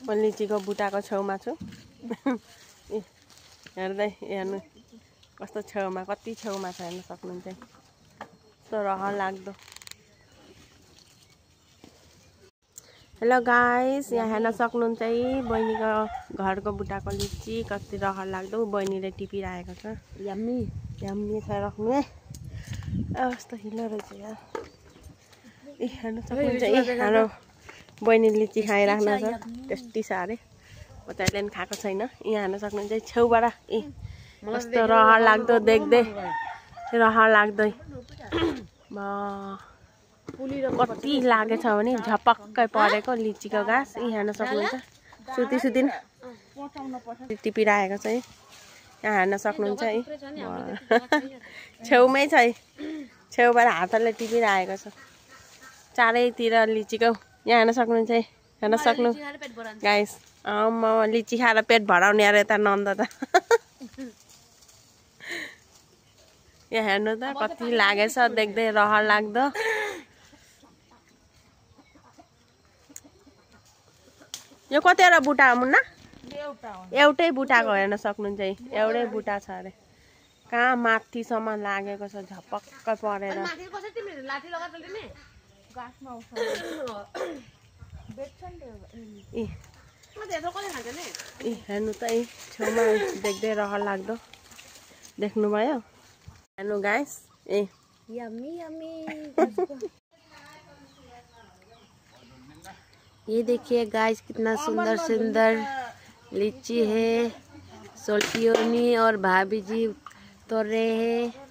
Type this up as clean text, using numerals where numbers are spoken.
म लिचीको बुटाको छेउमा छु। हेर्दै हेर्नु कस्तो छेउमा, कति छेउमा छ हेर्न सक्नुहुन्छ। कस्तो रहर लाग्दो। हेलो गाइस, यहाँ हेर्न सक्नुहुन्छ बहिनीको घरको बुटाको लिची कति रहर लाग्दो। बहिनीले टिपिरहेको छ। यम्मी यम्मी छ राख्नु है। कस्तो हिलो रहेछ यार। हेर्न सक्नुहुन्छ हाम्रो बहिनी लिची खाइराख्नु छ। टेस्टी छ अरे। म त अहिले पनि खाएको छैन। यहाँ हेर्न सक्नुहुन्छ छेउबाट कस्तो रहर लाग्दो देख्दै। रहर लाग्दै कति लागेछ भने झपक्कै परेको लिचीको गाछ। यी हेर्न सक्नुहुन्छ सुतिन टिपिरहेको छ है। यहाँ हेर्न सक्नुहुन्छ है। छेउमै छ है। छेउबाट हातले टिपिरहेको छ। चारैतिर लिचीको यहाँ हेर्न सक्नुहुन्छ है। हेर्न सक्नु गाइस, म लिची खाएर पेट भराउने अरे यता नन्द त। यहाँ हेर्नु त कति लागेछ देख्दै रहर लाग्दो। यो कतिवटा बुटा हो मुन्ना? एउटै बुटाको हेर्न सक्नुहुन्छ है। एउटै बुटा छ अरे। कहाँ माथिसम्म लागेको छ झपक्क परेर। हेर्नु त है छेउमा देख्दै रहर लाग्दो। देख्नुभयो? हेर्नु गाइस यम्मी यम्मी। ये देखिए गाइस कितना सुंदर सुंदर लीची है। सोल्टियोनी और भाभी जी तोड़ रहे हैं।